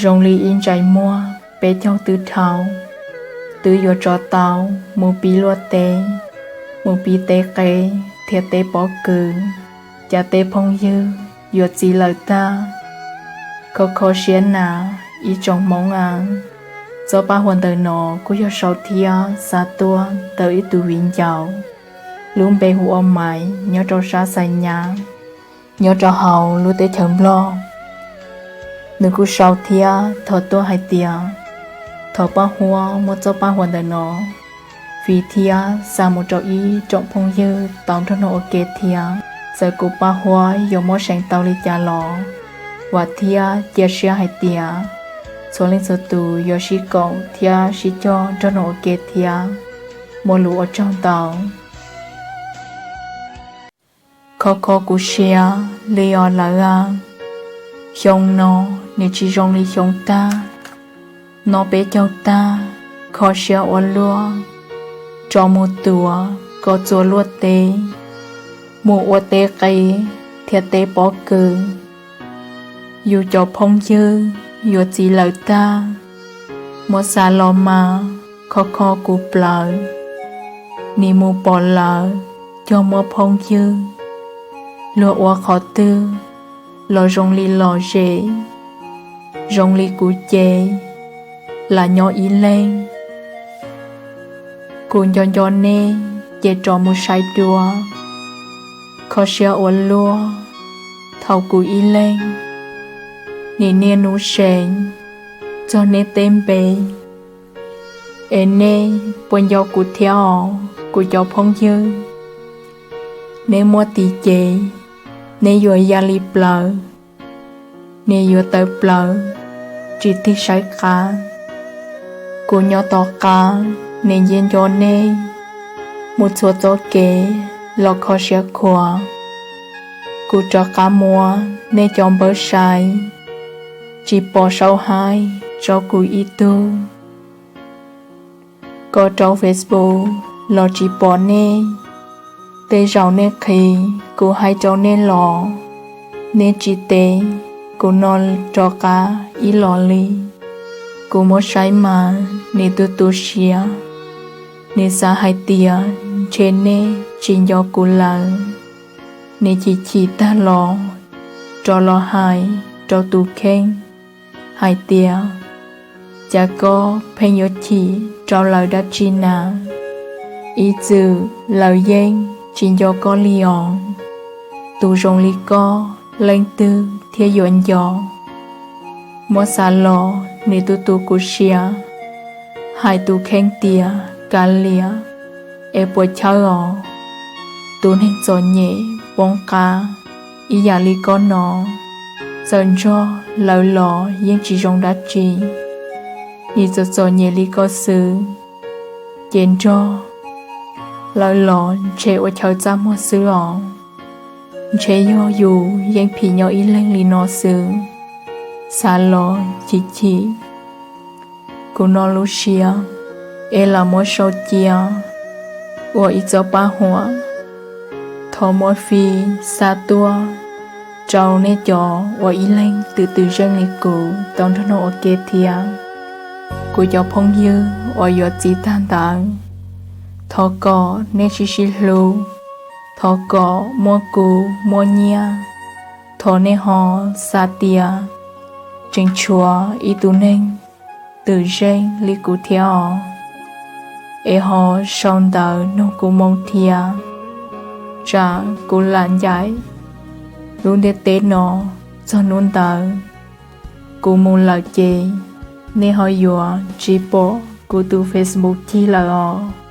Zoo li ib ntsais muag peb caug twb dhau, twb yuav tso tau mus pib luaj teb, mus pib teb qe thiab teb pob kws, cas tej phooj ywg yuav txiv lawm tag. Kho kho siab na ib tsoom Hmoob a. Txoj paj huam ntawm no kuj yog sau thiab xa tuaj ntawm ib tug viv ncaus, lub npe hu ua Maiv, nyob rau sab Xais Nyab, nyob rau hauv lub teb chaws Nplog. Nws kuj sau thiab thov tuaj hais tias thov pab huab muab txoj paj huam ntawm no fij thiab xa mus rau ib tsoom phooj ywg tau nrog noj ua ke thiab. Txawm kuv pab huab yuav muab seev tau li cas los vam thiab cia siab hais tias txhua leej txhua tus yuav sib koom thiab sib cog nrog noj ua ke thiab muaj lus ua tsaug ntau. Kho kho kuv siab li os lawm a. Xyoo no nws tsis zoo li xyoo tag, no peb caug tag, kho siab ua luaj, tso mus tuav kom txua luaj teb, mus ua teb qe thiab teb pob kws. Yus cov phooj ywg yuav txiv lawm tag, muab xav los mas kho kho kuv plawv, nim mus pom lawv cog muaj phooj ywg, luag ua qhov twg los zoo li lom zem, zoo li kuv ces lam nyob ib leeg. Kuv nco nco nej ces rov mus saib dua, kho siab ua luaj thaum kuv ib leeg, nim niaj hnub seev txog nej tej npe. Es nej puas nco kuv thiab os kuv cov phooj ywg? Neb muaj tim ces neb yuav ya li plawv, nws yuav tawv plawv, tsis tig saib qab. Kuv nyob tom qab, nws cia nco nej mus txhua txoj kev los kho siab khuav. Kuv rov qab muab nej cov npawb saib, tsis pom saum haib rau kuv ib tug. Koj rau Facebook los tsis pom nej. Tej zaum nej qhis kuv hais rau nej los nej tsis teb, kuv no rov qab ib los li. Kuv muab saib mas nws tu tu siab, nws xav hais tias ntshe nej tsis nco kuv lawm. Nws chim chim tag los rov los hais rau tus kheej hais tias, cas koj pheej yuav chim rau lawv dab tsi na? Ib txwm lawv yeej tsis nco koj li os. Tus zoo li koj leej twg thiaj yuav nco? Muab xav los nws tu tu kuv siab, hais tus kheej tias kav liam, es puas chawj os. Tus neeg txom nyem poob qab ib yam li koj no, txawm nrog lawv los yeej tsis zoo dab tsi. Nim txom txom nyem li koj xwb, ces nrog lawv los ntshe ua chaw txaj muag xwb os. Ntshe yog yus yeej phim nyob ib leeg li no xwb, xav los chim chim. Kuv no lub siab es lam muab sau cia ua ib txoj paj huam. Thov muab fij xa tuaj rau nej cov uas ib leeg twm twm zeej li kuv tau nrog noj ua ke thiab. Kuv cov phooj ywg uas yuav txiv tag ntawd, thov kom nej sib sib hlub, thov kom muaj kub muaj nyiaj. Thov nej ho xav tias tseem tshuav ib tug neeg twm zeej li kuv thiab os. Es ho sau ntawv nug kuv moo thiab, tsam kuv lam ncaim lub ntiaj teb no txog hnub ntawd. Kuv mus lawm ces nej ho yuav tsis pom kuv tus Facebook cig lawm os.